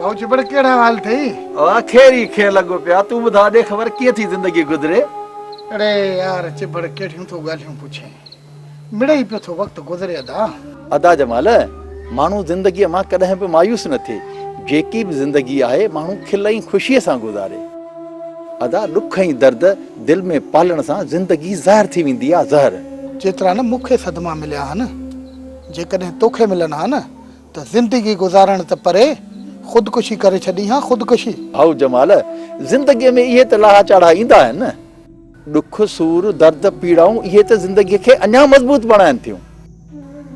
ڀائو چٻڙ ڪهڙا حال اٿئي؟ اها خير ئي خير لڳو پيو آ، تون ٻڌاء ڏي خبر ڪيئن ٿي زندگي گذري؟ اڙي يار چٻڙ ڪهڙيون ٿو ڳالهيون پڇين، مڙئي پيو ٿو وقت گذري ادا. ادا جمال، ماڻهو زندگيء مان ڪڏهن به مايوس نه ٿئي، جيڪي به زندگي آهي ماڻهو کل ۽ خوشيء سان گذاري. ادا ڏک ۽ درد دل ۾ پالڻ سان زندگي زهر ٿي ويندي آ زهر. جيترا نه مون کي صدما مليا آهن، جيڪڏهن توکي ملن ها نه ته زندگي گذارڻ ته پري خودڪشي ڪري ڇڏين ها خودڪشي. هائو جمال، زندگيء ۾ اهي ته لاها چاڙها ايندا آهن نه. ڏک، سور، درد، پيڙائون اهي ته زندگيء کي اڃا مضبوط بڻائن ٿيون.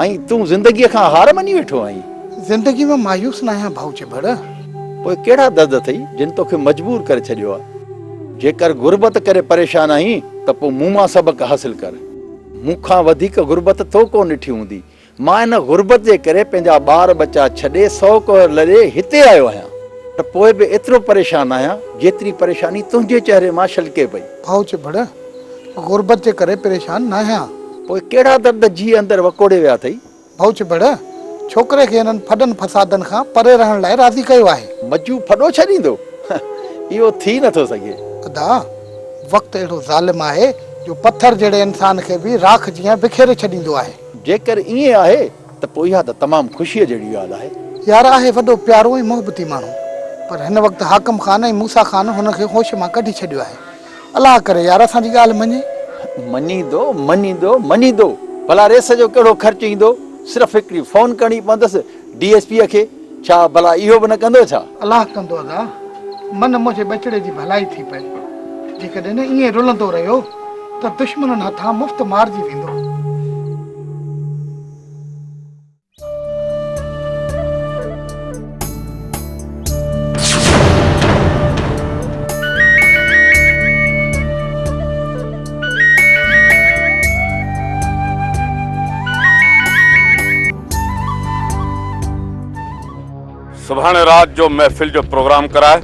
۽ تون زندگيء کان هار مڃي ويٺو آهين. زندگيء مان مايوس ناهيان ڀائو چڀڙ. پوء ڪهڙا درد اٿئي جن توکي مجبور ڪري ڇڏيو آهي. جيڪر غربت ڪري پريشان آهين ته پوء مون مان سبق حاصل ڪر. مون کان وڌيڪ غربت تو ڪونه ڏٺي هوندي. مان ان غربت جي ڪري پنهنجا ٻار ٻچا ڇڏي سو ڪوهر لڏي هتي آيو آهيان پر پوء به ايترو پريشان ناهيان جيتري پريشاني تنهنجي چهري مان ڇلڪي پئي. ڀائو چڀڙ، غربت جي ڪري پريشان ناهيان. پوء ڪهڙا درد جيء اندر وڪوڙي ويا اٿئي؟ ڀائو چڀڙ، ڇوڪري کي انهن ڦڏن فسادن کان پري رهڻ لاء راضي ڪيو آهي. مجو ڦڏو ڇڏيندو؟ اهو ٿي نٿو سگهي. ادا، وقت اهڙو ظالم آهي جو پٿر جهڙي انسان کي به راک جيان بکيري ڇڏيندو آهي. جيڪر ائين آهي ته پوء اها ته تمام خوشيء جهڙي ڳالهه آهي. يار آهي وڏو پيارو ۽ محبتي ماڻهو پر هن وقت حاڪم خان ۽ موسيٰ خان هن کي هوش مان ڪڍي ڇڏيو آهي. الله ڪري يار اسان جي ڳالهه مڃي. مڃيندو، مڃيندو، مڃيندو. ڀلا ريس جو ڪهڙو خرچ ايندو؟ صرف هڪڙي فون ڪرڻي پوندس ڊي ايس پيء کي. ڇا ڀلا اهو به نه ڪندو ڇا؟ الله ڪندو ادا، من منهنجي ٻچڙي جي ڀلائي ٿي پئي. جيڪڏهن ائين رلندو رهيو ته دشمنن هٿان مفت مارجي ويندو. سڀاڻي رات جو محفل جو پروگرام ڪراء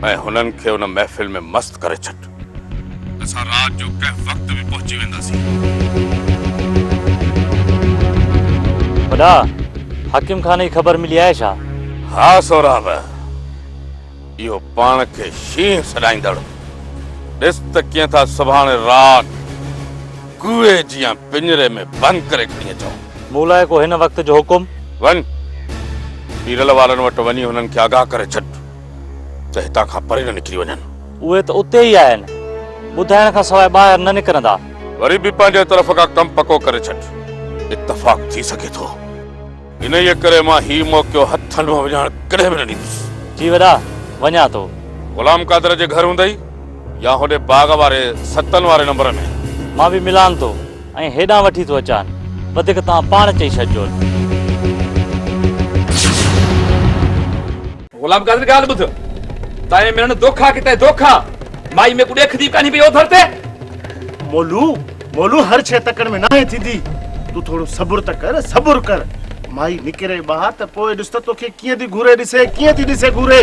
۽ هنن کي ان محفل ۾ مست ڪري ڇڏ. اسان رات جو ڪنهن وقت به پهچي وينداسين. وڏا، حاڪم خان جي خبر ملي آهي ڇا؟ ها سهراب، اهو پاڻ کي شينهن سڏائيندڙ، ڏس ته ڪيئن ٿا سڀاڻي رات ڪوئي جيان پڃري ۾ بند ڪري کڻي اچون. مون لاء ڪو هن وقت جو حڪم؟ وڃ، پيرل وارن وٽ وڃي هنن کي آگاهه ڪري ڇڏ ته هتان کان پري نه نڪري وڃن. اهي ته اتي ئي آهن. ٻڌائڻ کان سواء ٻاهر نه نڪرندا. وري به پنهنجي طرف کان ڪم پڪو ڪري ڇڏ. اتفاق ٿي سگهي ٿو. انهيء ڪري مان هي موقعو هٿن مان وڃائڻ ڪڏهن به نه ڏيندس. جي وڏا، وڃان ٿو. غلام قادر جي گهر هوندئي يا هوڏي باغ واري ستن واري نمبر ۾؟ مان به ملان ٿو ۽ هيڏانهن وٺي ٿو اچان. وڌيڪ توهان پاڻ چئي ڇڏجو. غلام قادر ڳالهه ٻڌ، تائين ملڻ دوکا ڪتائين دوکا، مائي ميڪون ڏيکدي به ڪانهي پئي اوڌر تي. مولو، مولو هر شيء تڪڙ ۾ ناهي ٿيندي، تون ٿورو صبر ته ڪر، صبر ڪر، مائي نڪري ٻاهر ته پوء ڏس ته توکي ڪيئن ٿي گهوري ڏسي، ڪيئن ٿي ڏسي گهوري.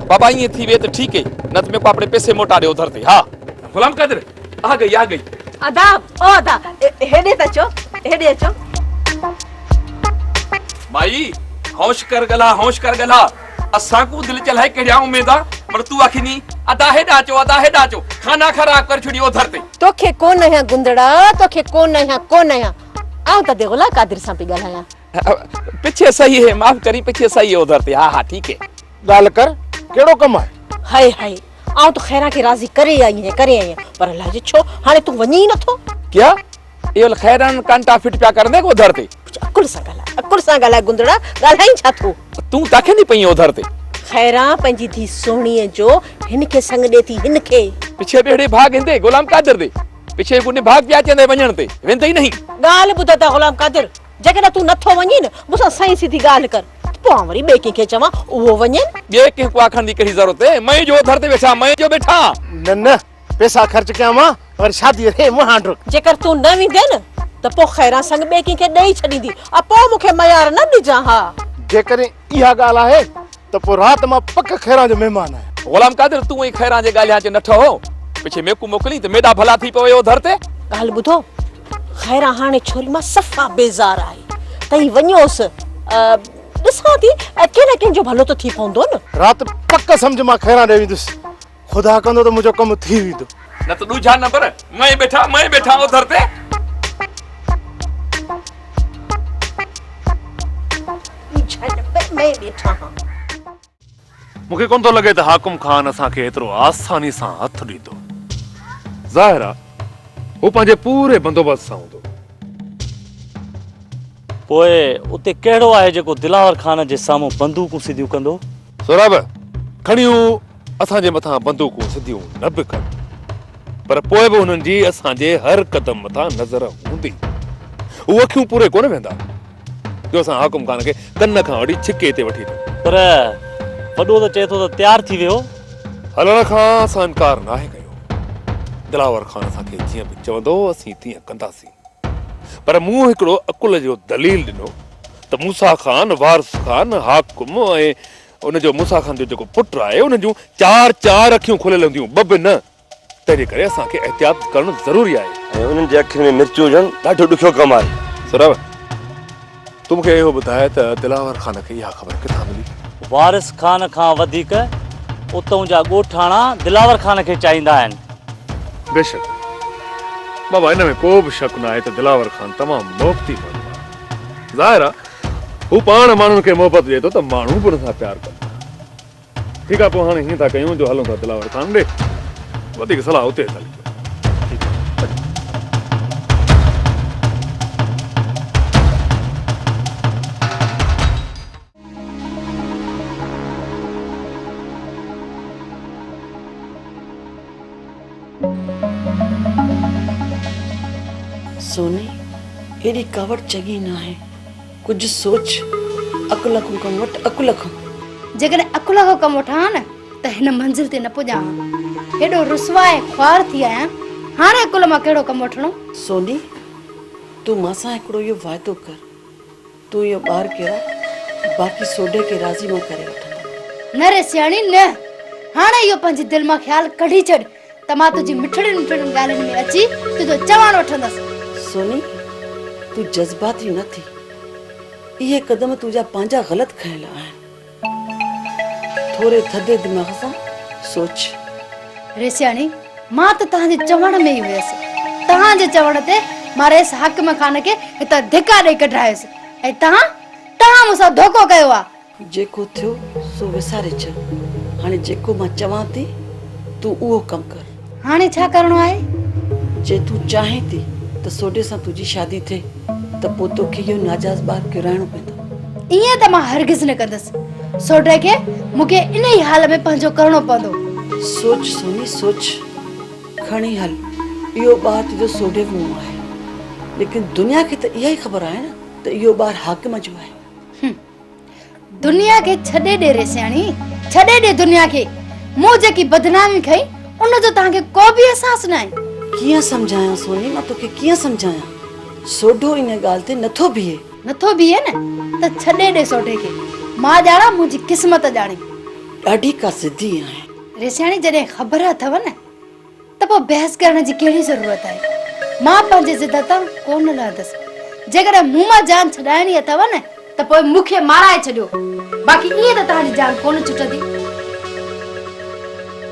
بابا ائين ٿي وي ته ٺيڪ هي، نه ته ميڪون آپڻي پئسي موٽا ڏي اوڌر تي، ها. غلام قادر، آ گئي، آ گئي. ادا، او ادا، هيڏي ته اچو، هيڏي اچو. مائي، هوش ڪر ڳالها، هوش ڪر ڳالها. اسان ڪون دل چلهائي ڪهڙيان اميدان، پر تون آکيني، ادا هيڏانهن اچو، ادا هيڏانهن اچو. خانا خراب ڪري ڇڏي اوڌر تي. توکي ڪونه آهيان گندڙا، توکي ڪونه آهيان، ڪونه آهيان. آئون ته ادي غلام قادر سان پئي ڳالهايان. پڇي صحيح هي، معاف ڪرين، پڇي صحيح هي اوڌر تي. ها ها ٺيڪ هي. ڳالهه ڪر، ڪهڙو ڪم آهي؟ هاء هاء، آئون ته خيران کي راضي ڪري آئي آهيان، ڪري آئي آهيان، پر الائجي ڇو هاڻي تون وڃين ئي نٿو. ڪيا؟ اهو خيران ڪانٽا فٽ پيا ڪرندي اوڌر تي. ڪجهه عقل سان ڳالهاء، عقل سان ڳالهاء گندڙا، ڳالهائين ڇا ٿو؟ تون تاکيندي پئين اوڌر تي. خيران پنهنجي ڌيء سهڻيء جو هن کي سڱ ڏي ٿي، هن کي. پڇي به اهڙي ڀاڳ هندي غلام قادر the. پڇي ڪو نڀاڳ پيا چوندي وڃڻ تي، ويندي نهين. ڳالهه ٻڌ ادا غلام قادر، جيڪڏهن تون نٿو وڃين، مون سان سائين سڌي ڳالهه ڪر، ته پوء آئون وري ٻئي ڪنهن کي چوان، اهو وڃين. ٻئي ڪنهن ڪو آکڻ جي ڪهڙي ضرورت، مئي جو اوڌر تي ويٺا، مئي جو ويٺا. نه نه، پيسا خرچ ڪيان مان وري شاديء ري مهانڊو. جيڪر تون نه ويندين ته پوء خيران سڱ ٻئي ڪنهن کي ڏئي ڇڏيندي ۽ پوء مون کي ميار نه ڏجان ها. جيڪڏهن اها ڳالهه آهي ته پوء رات مان پڪ خيران جو مهمان آهيان. غلام قادر تون ۽ خيران جي ڳالهيان چ نه ٺهو، پڇي ميڪون موڪلين ته ميڏا ڀلا ٿي پوي اوڌر تي. ڳالهه ٻڌو، خيران هاڻي ڇوري مان صفا بيزار آهي، تئين وڃوس ڏسان ٿي ڪنهن نه ڪنهن جو ڀلو ته ٿي پوندو نه. رات پڪ سمجهه مان خيران ڏي ويندس. خدا ڪندو ته منهنجو ڪم ٿي ويندو. نه ته ڏوجها نمبر مئي ٻيٺا مئي ٻيٺا اوڌر تي. ڏوجها نمبر مئي ٻيٺا هان. مون کي ڪونه ٿو لڳي ته حاڪم خان اسان کي ايترو آساني سان هٿ ڏيندو. ظاهر آ هو پنهنجي پوري بندوبست سان هوندو. پوء اتي ڪهڙو آهي جيڪو دلاور خان جي سامهون بندوقون سڌيون ڪندو؟ سهراب، کڻي هو اسان جي مٿان بندوقون سڌيون نه به ڪن، پر پوء به انهن جي اسان جي هر قدم مٿان نظر هوندي. هو اکيون پوري ڪونه ويهندا جو اسان حاڪم خان کي ڪن کان وٺي ڇڪي هتي وٺي اچون. پر وڏو ته چئي ٿو ته تيار ٿي ويهو. هلڻ کان اسان انڪار ناهي ڪيو. دلاور خان اسان کي جيئن به چوندو اسين تيئن ڪنداسين. پر مون هڪڙو عقل جو دليل ڏنو ته موسيٰ خان، وارث خان، حاڪم ۽ ان جو موسيٰ خان جو جيڪو پٽ آهي، انهن جون چار چار اکيون کليل هونديون، ٻه به نه. تنهن جي ڪري اسان کي احتياط ڪرڻ ضروري آهي. ۽ انهن جي اکين ۾ مرچون وجهڻ ڏاڍو ڏکيو ڪم آهي. سرور، تون مون کي اهو ٻڌاء ته دلاور خان کي اها خبر ڪٿان ملي؟ وارث خان کان وڌيڪ اتئون جا ڳوٺاڻا دلاور خان کي چاهيندا آهن. بيشڪ بابا ان ۾ ڪو به شڪ ناهي ته دلاور خان تمام محبتي ماڻهو آهي. ظاهر آهي هو پاڻ ماڻهن کي محبت ڏئي ٿو ته ماڻهو به ان سان پيار ڪن ٿا. ٺيڪ آهي پوء هاڻي هيئن ٿا ڪيون جو هلون ٿا دلاور خان ڏي. وڌيڪ صلاح اتي ٿا لکيون. ٺيڪ آهي اچو. سوني، ايڏي ڪاوڙ چڱي ناهي. ڪجهه سوچ، عقل کان ڪم وٺ، عقل کان. جيڪڏهن عقل کان ڪم وٺان ها نه ته هن منزل تي نه پڄان ها. هيڏو رسوا ۽ خوار ٿي آهيان، هاڻي عقل مان ڪهڙو ڪم وٺڻو؟ سوني، تون مان سان هڪڙو اهو واعدو ڪر. تون اهو ٻار ڪيراء، باقي سوڍي کي راضي مان ڪري وٺندم. نه ري سياڻي نه، هاڻي اهو پنهنجي دل مان خيال ڪڍي ڇڏ ته مان تنهنجي مٺڙين مٺڙين ڳالهين ۾ اچي تنهنجو چوڻ وٺندس. سوني، تون جذباتي نه ٿي. اهي قدم تنهنجا پنهنجا غلط کنيل آهن. ٿوري ٿڌي دماغ سان سوچ. ريسياڻي، مان ته توهان جي چوڻ ۾ ئي هيس. توهان جي چوڻ تي مان رئيس حاڪم خان کي هتان ڌڪا ڏئي ڪڍرايس ۽ توهان، توهان مون سان ڌوڪو ڪيو آ. جيڪو ٿيو سو وساري ڇڏ. هاڻي جيڪو مان چوان ٿي تون اهو ڪم ڪر. هاڻي ڇا ڪرڻو آهي؟ جي تون چاهين ٿي ته سوڍي سان تنهنجي شادي ٿئي ته پوء توکي اهو ناجائز ٻار ڪيرائڻو پوندو. ائين ته مان هرگز نه ڪندس. سوڍي کي مون کي انهي حال ۾ پنهنجو ڪرڻو پوندو. سوچ سوني سوچ. کڻي هل اهو ٻار تنهنجو سوڍي مون آهي. ليڪن دنيا کي ته اها ئي خبر آهي نه ته اهو ٻار حاڪم جو آهي. هم. دنيا کي ڇڏي ڏي ري سياڻي، ڇڏي ڏي دنيا کي. مون جيڪي بدنامي کنئي، ان جو توهان کي ڪو به احساس ناهي. ڪيئن سمجهايان سوني، مان توکي ڪيئن سمجهايان. سوڍو ان ڳالهه تي نٿو بيهي. نٿو بيهي نه ته ڇڏي ڏي سوڍي کي. مان ڄاڻان منهنجي قسمت ڄاڻي. ڏاڍي ڪا ضدي آهين. ريسياڻي جڏهن خبر اٿئو نه ته پوء بحث ڪرڻ جي ڪهڙي ضرورت آهي؟ مان پنهنجي ضد تان ڪونه لهندس. جيڪڏهن مون مان جان ڇڏائڻي اٿئو نه ته پوء مون کي مارائي ڇڏيو، باقي ائين ته توهان جي جان ڪونه ڇٽندي.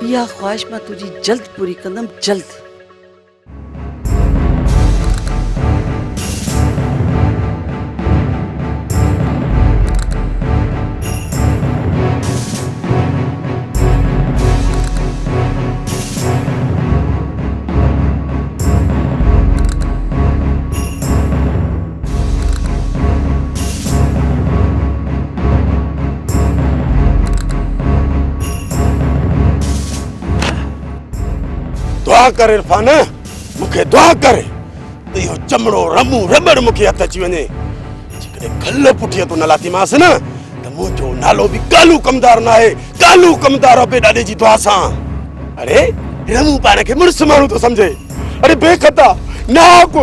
اها خواهش مان تنهنجي جلد پوري ڪندم، جلد. دعا ڪر عرفان مون کي دعا ڪر ته اهو چمڙو رمون رٻڙ مون کي هٿ اچي وڃي جيڪڏهن کل پٺيء تون نه لاٿيمانس نه ته منهنجو نالو به ڪالو ڪمدار ناهي، ڪالو ڪمدار ابي ڏاڏي جي دعا سان. اڙي رمون پاڻ کي مڙس ماڻهو ٿو سمجهي. اڙي بي خطا، ناحق،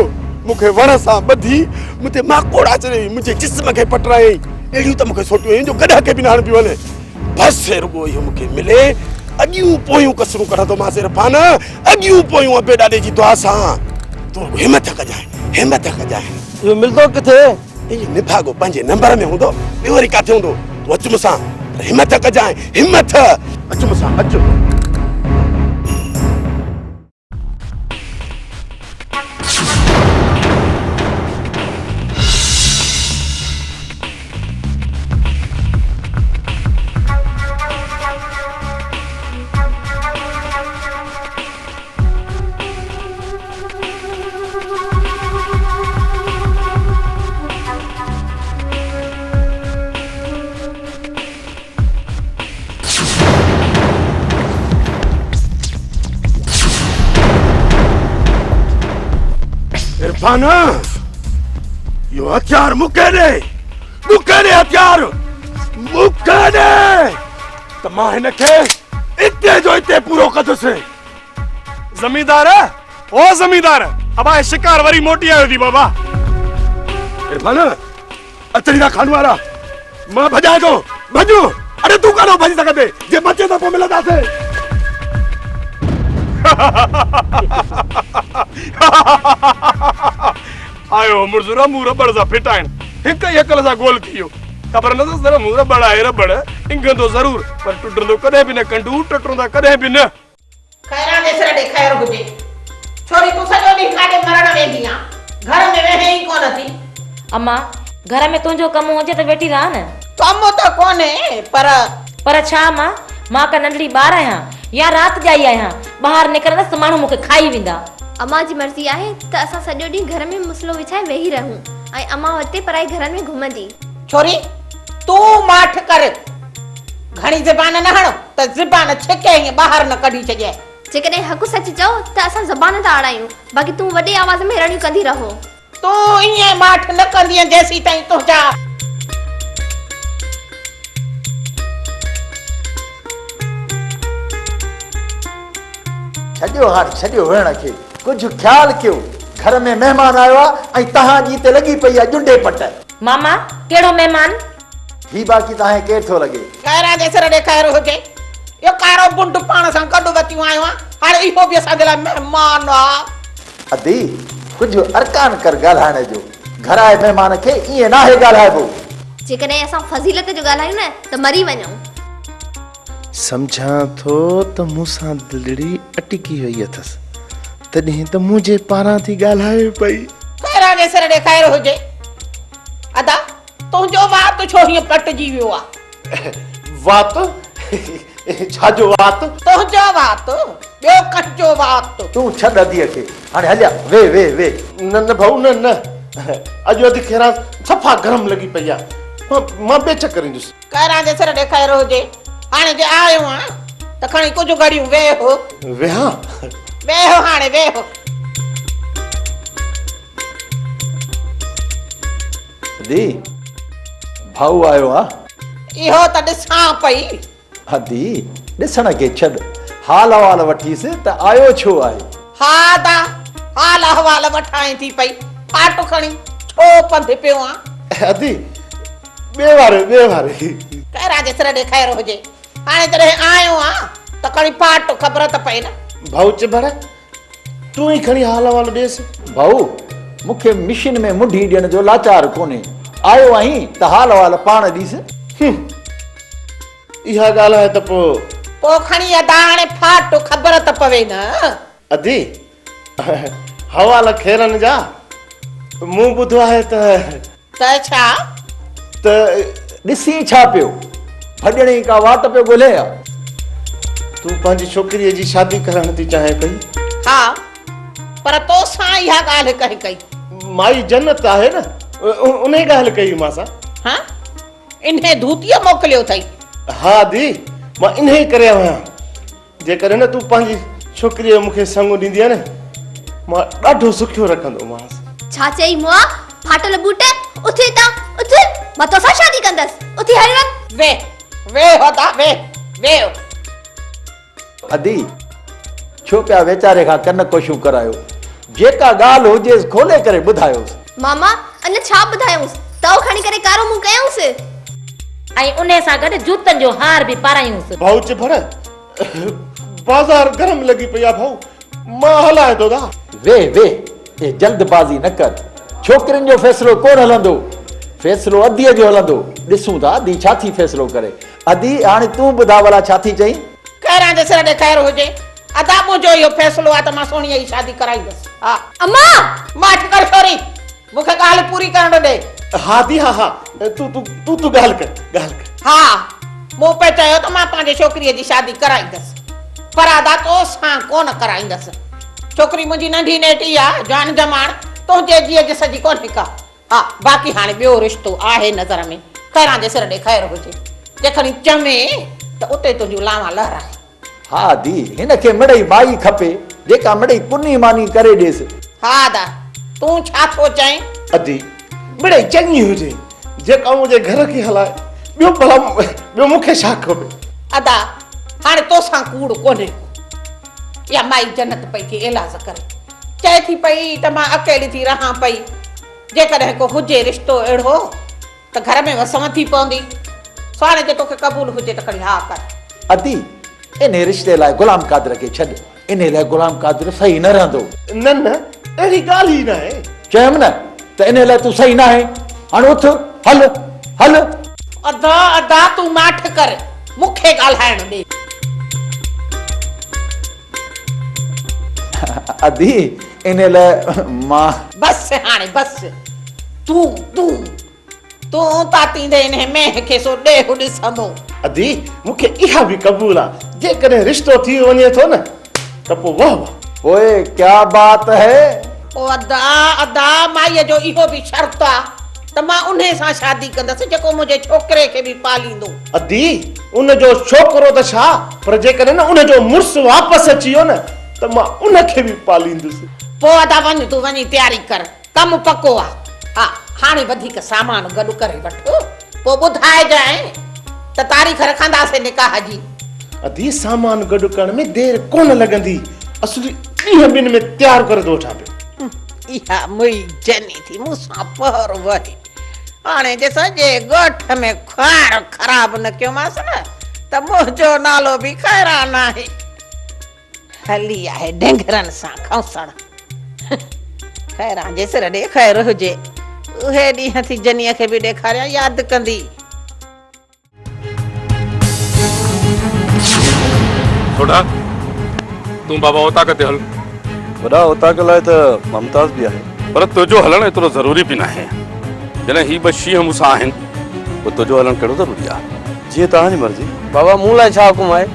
مون کي وڻ سان ٻڌي مون تي ماڪوڙا چڙهي منهنجي جسم کي پٽرايائين. اهڙيون ته مون کي سوٽيون هنيائين جو گڏهه کي به نه هڻبيون آهن. بس رڳو اهو مون کي ملي، اڳيون پويون ڪسرون ڪڍندومانس عرفان، اڳيون پويون ابي ڏاڏي جي دعا سان. تون رڳو همت ڪجانء، همت ڪجانء. اهو ملندو ڪٿي؟ اي نڀاڳو پنهنجي نمبر ۾ هوندو، ٻيو وري ڪاٿي هوندو؟ تون اچ مون سان، پر همٿ ڪجانء، همٿ! اچ مون سان، اچ. عرفان اهو هٿيار مون کي ڏي مون کي ڏي هٿيار مون کي ڏي ته مان هن کي اتي جو اتي پورو ڪندس زميندار او زميندار ابا هي شڪار وري موٽي آيو ٿي بابا. عرفان اچڻي ٿا خان وارا مان ڀڄان ٿو ڀڄ اڙي تون ڪڏهن ڀڄي سگهندي جي بچين ته پوء ملنداسين. آيو هو مڙس رمون رٻڙ سان ڦٽائڻ هڪ ئي هڪل سان گول ٿي ويو. خبر نه اٿس ته رمون رٻڙ آهي رٻڙ انگهندو ضرور پر ٽٽندو ڪڏهن به نه ڪنڊو ٽٽندا ڪڏهن به نه. خيران جي سر ڏي خير هجي. ڇوري تون سڄو ڏينهن ڪاڏي مرڻ ويندي آن. گهر ۾ ويهين ئي ڪونه ٿي. امان، گهر ۾ تنهنجو ڪم هجي ته ويٺي رهان نه. ڪم ته ڪونهي پر. پر ڇا امان، مان ڪا ننڍڙي ٻار آهيان يا رات ڄائي آهيان، ٻاهر نڪرندس ته ماڻهو مون کي کائي ويندا. امان جي مرضي آهي ته اسان سڄو ڏينهن گهر ۾ مصلو وڇائي ويهي رهون ۽ امان اتي پرائي گهرن ۾ گهمندي. ڇوري، تون ماٺ ڪر. گهڻي زبان نه هڻ ته زبان ڇڪي ائين ٻاهر نه ڪڍي ڇڏيانء. جيڪڏهن حق سچ چئو ته اسان زبان ٿا اڙايون، باقي تون وڏي آواز ۾ رڙيون ڪندي رهو. تون ائين ماٺ نه ڪندينء جيسيتائين تنهنجا. ڇڏيو هاڻ ڇڏيو ويهڻ کي، ڪجهه خيال ڪيو، گهر ۾ مهمان آيو آ ۽ تهان جي هتي لڳي پئي آ ڄنڊي پٽ. ماما، ڪهڙو مهمان؟ هي باقي تهان کي ڪير ٿو لڳي؟ خيران جي سر ڏي خير هجي. اهو ڪارو بنڊ پاڻ سان گڏ وتيون آيو آن، هاڻي اهو به اسان جي لاء مهمان آ. ادي، ڪجهه ارڪان ڪر ڳالهائڻ جو. گهر آئي مهمان کي ائين ناهي ڳالهائبو. جيڪڏهن اسان فضيلت جو ڳالهايون نه ته مري وڃون. سمجهان ٿو ته مون سان دلڙي اٽڪي وئي اٿس، تڏهن ته منهنجي پاران ٿي ڳالهائي پئي. خيران جي سر ڏي خير هجي. ادا، تنهنجو وات ڇو هيئن پٽجي ويو آ؟ وات؟ ڇا جو وات؟ تنهنجو وات، ٻيو ڪنهن جو وات؟ تون ڇڏ اديء کي، هاڻي هليا، ويهه ويهه ويهه. نه نه ڀائو نه نه، اڄ ادي خيران صفا گرم لڳي پئي آ، مان ٻئي چڪر ايندس. خيران جي سر ڏي خير هجي، هاڻي جي آيو آن ته کڻي ڪجهه گهڙيون ويهه. ويهان؟ ويهه هاڻي ويهه. ادي، ڀائو آيو آ. اهو ته ڏسان پئي. ادي، ڏسڻ کي ڇڏ، حال احوال وٺيس ته آيو ڇو آهي؟ ها ادا، حال احوال وٺانء ٿي پئي، ڦاٽ کڻي ڇو پنڌ پيو آن؟ ادي، ٻئي واري، ٻئي واري. خيران جي سر ڏي خير هجي، هاڻي جڏهن آيو آن ته کڻي ڦاٽ، خبر ته پئي نه. ڀائو چڀڙ، تون ئي کڻي حال احوال ڏيس. ڀائو، مون کي مشين ۾ منڍي ڏيڻ جو لاچار ڪونهي. آيو آهين ته حال احوال پاڻ ڏيس. هم، اها ڳالهه آهي ته پوء. پوء کڻي ادا هاڻي ڦاٽ، خبر ته پوي نه. ادي، حوال خيرن جا، مون ٻڌو آهي ته. ته ڇا؟ ته. ڏسين ڇا پيو؟ ڀڄڻ جي ڪا واٽ پيو ڳولين يا؟ تون پنهنجي ڇوڪريء جي شادي ڪرائڻ ٿي چاهين پئي؟ ها، پر توسان اها ڳالهه ڪنهن ڪئي؟ مائي جنت آهي نه، انهيء ڳالهه ڪئي مان سان. ها؟ انهيء ڌوتيء موڪليو اٿئي؟ ها ادي، مان انهيء ڪري آيو آهيان. جيڪڏهن نه تون پنهنجي ڇوڪريء جو مون کي سڱ ڏيندينء نه، مان ڏاڍو سکيو رکندومانس. ڇا چئي مئا، ڦاٽل بوٽ، اٿ هتان، اٿ، مان توسان شادي ڪندس، اٿي هلي وڃ. ويهه، ويهه ادا، ويهه، ويهه. ادي، ڇو پيا ويچاري کان ڪن ڪوشيون ڪرايو؟ جيڪا ڳالهه هجيس کولي ڪري ٻڌايوس. ماما، اڃا ڇا ٻڌايونس، تئو کڻي ڪري ڪارو منهن ڪيائونس. ۽ انهي سان گڏ جوتن جو هار به پارايونس. ڀائو چڀڙ، بازار گرم لڳي پئي آ ڀائو، مان هلان ٿو دا. ويهه ويهه، اي جلد بازي نه ڪر، ڇوڪرين جو فيصلو ڪونه هلندو. فيصلو اديء جو هلندو. ڏسون ٿا ادي ڇا ٿي فيصلو ڪري. ادي هاڻي تون ٻڌاء ڀلا ڇا ٿي چئين؟ خيران جي سر ڏي خير هجي. ادا منهنجو اهو فيصلو آ ته مان سهڻيء جي شادي ڪرائيندس. ها. اما! ماٺ ڪر ڇوري. مون کي ڳالهه پوري ڪرڻ ڏي. ها ادي ها ها. تون تون تون تون ڳالهه ڪر ڳالهه ڪر. ها. مون پئي چيو ته مان پنهنجي ڇوڪريء جي شادي ڪرائيندس. پر ادا تو سان ڪونه ڪرائيندس. ڇوڪري منهنجي ننڍي نيٽي آ، جان جماڻ، تنهنجي جيء جس جي ڪونهي ڪا. ها، باقي هاڻي ٻيو رشتو آهي نظر ۾، خيران جي سر ڏي خير هجي. جي کڻي چوين ته اتي تنهنجون لانوان لهرائي. ها ادي، هن کي مڙئي مائي کپي، جيڪا مڙئي ڪني ماني ڪري ڏيس. ها ادا، تون ڇا ٿو چئين؟ ادي، مڙئي چڱي هجي، جيڪا منهنجي گهر کي هلائي، ٻيو ڀلا ٻيو مون کي ڇا کپي؟ ادا، هاڻي توسان ڪوڙ ڪونهي ڪو. اها مائي جنت پئي ٿي ايلاز ڪري. چئي ٿي پئي ته مان اڪيلي ٿي رهان پئي، جيڪڏهن ڪو هجي رشتو اهڙو ته گهر ۾ وسونهن ٿي پوندي. سو هاڻي جي توکي قبول هجي ته کڻي ها ڪر. ادي، انهي رشتي لاء غلام قادر کي ڇڏ. انهي لاء غلام قادر صحيح نه رهندو. نه نه، اهڙي ڳالهه ئي ناهي. چيم نه ته انهي لاء تون صحيح ناهين. هاڻ اٿ، هل، هل. ادا، ادا، تون ماٺ ڪر، مون کي ڳالهائڻ ڏي. ادي، انهي لاء مان. بس هاڻي بس. تون، تون، تون تاتيندي انهي مينهن کي سو ڏيهه ڏسندو. ادي، مون کي اها به قبول آ، جيڪڏهن رشتو ٿي وڃي ٿو نه ته پوء واه واه. پوء ڪيا بات هي. او ادا، ادا، مائيء جو اهو به شرط آ ته مان انهي سان شادي ڪندس جيڪو منهنجي ڇوڪري کي به پاليندو. ادي، ان جو ڇوڪرو ته ڇا، پر جيڪڏهن نه ان جو مڙس واپس اچي ويو نه ته مان ان کي به پاليندس. پوء ادا وڃ تون وڃي تياري ڪر، ڪم پڪو آ. ها، هاڻي وڌيڪ سامان گڏ ڪري وٺ، پوء ٻڌائجانء ته تاريخ رکنداسين نڪاح جي. ادي، سامان گڏ ڪرڻ ۾ دير ڪونه لڳندي، اصلي ڏينهن ٻن ۾ تيار ڪري ٿو وٺان پيو. اها مئي جني ٿي مون سان پهر وهي. هاڻي جي سڄي ڳوٺ ۾ خوار خراب نه ڪيومانس نه ته منهنجو نالو به خيران ناهي. هلي آهي ڍنگهرن سان کنوسڻ. خيران جي سر ڏي خير هجي. اهي ڏينهن ٿي جنيء کي به ڏيکاريان ياد ڪندي. سوڍا، تون بابا اوطاق تي هل. وڏا اوطاق لاء ته ممتاز به آهي. پر تنهنجو هلڻ ايترو ضروري به ناهي. جڏهن هي ٻه شينهن مون سان آهن، پوء تنهنجو هلڻ ڪهڙو ضروري آهي؟ جيئن توهان جي مرضي. بابا مون لاء ڇا حڪم آهي؟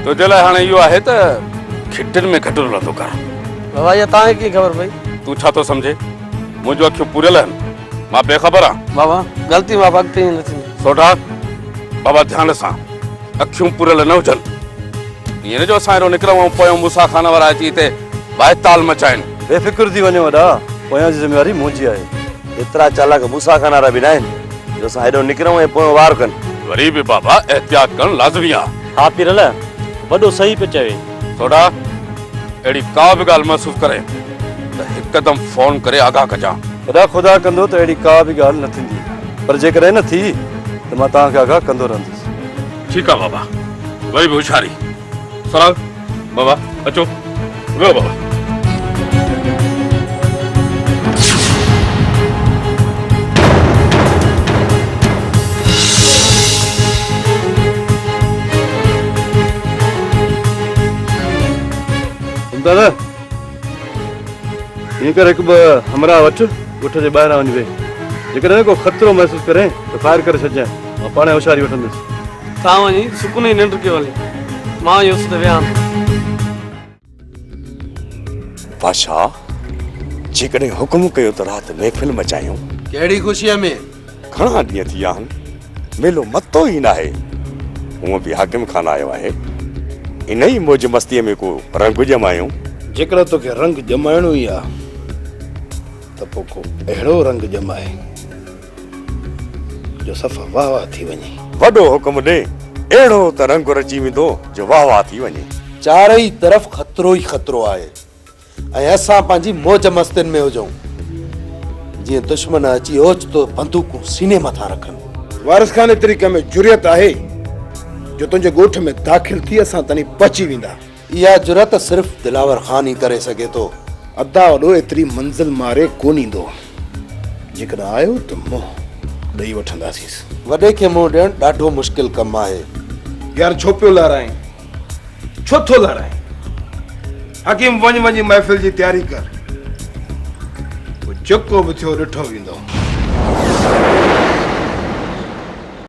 تنهنجي لاء هاڻي اهو آهي ته کٽن ۾ گهٽ رلندو ڪر. بابا اها توهان کي ڪيئن خبر پئي؟ تون ڇا ٿو سمجهين؟ منهنجون اکيون پوريل آهن. مان بي خبر آهيان. بابا غلطي معاف اڳتي ائين نه ٿيندو. سوڍا بابا ڌيان سان اکيون پوريل نه هجن. ائين نه جو اسان هيڏو نڪرون ۽ پويان موسيٰ خان وارا اچي هتي ٻائتال مچائين. بي فڪر ٿي وڃو وڏا، پويان جي ذميواري منهنجي آهي. ايترا چالاڪ موسيٰ خان وارا به ناهن جو اسان هيڏو نڪرون ۽ پويان وار ڪن. وري به بابا احتياط ڪرڻ لازمي آهي. ها پيرل، وڏو صحيح پيو چوي. سوڍا اهڙي ڪا به ڳالهه محسوس ڪرين ته هڪدم فون ڪري آگاهه ڪجان. وڏا خدا ڪندو ته اهڙي ڪا به ڳالهه نه ٿيندي پر جيڪڏهن نه ٿي ته مان توهان کي آگاهه ڪندو رهندس. ٺيڪ آ بابا وري به هوشياري. سراج بابا اچو ويهو بابا. دادا ائين ڪر هڪ ٻه همراهه وٺ ڳوٺ جي ٻاهران وڃي ويهه جيڪڏهن ڪو خطرو محسوس ڪرين ته فائر ڪري ڇڏجانء مان پاڻهي هوشياري وٺندس. توهان وڃي سڪون جي ننڊ ڪيو هلي مان وڃي اس تي ويهان ٿو. بادشاهه جيڪڏهن حڪم ڪيو ته رات محفل مچايون. ڪهڙي خوشيء ۾؟ گهڻا ڏينهن ٿي ويا آهن، ميلو متو ئي ناهي. هونء به حاڪم خان آيو آهي، انهيء موج مستيء ۾ ڪو رنگ ڄمايون. جيڪڏهن توکي رنگ ڄمائڻو ئي آ ته پوء ڪو اهڙو رنگ ڄماء جو صفا واهه واهه ٿي وڃي. وڏو حڪم ڏي، اهڙو ته رنگ رچي ويندو جو واهه واهه ٿي وڃي. چارئي طرف خطرو ئي خطرو آهي. ۽ اسان پنهنجي موج مستين ۾ هجون، جيئن دشمن اچي اوچتو بندوقون سيني مٿان رکن. وارث خان ايتري ڪنهن ۾ جرئت آهي جو تنهنجي ڳوٺ ۾ داخل ٿي اسان تائين پهچي ويندا. اها جرئت صرف دلاور خان ئي ڪري سگهي ٿو. ادا وڏو ايتري منزل ماري ڪونه ايندو. جيڪڏهن آيو ته منهن. ڏئي وٺنداسينس. وڏي کي منهن ڏيڻ ڏاڍو مشڪل ڪم آهي. يار ڇو پيو لارائين؟ ڇو ٿو لارائين؟ حڪيم وڃ وڃي محفل جي تياري ڪر. پوء جيڪو به ٿيو ڏٺو ويندو.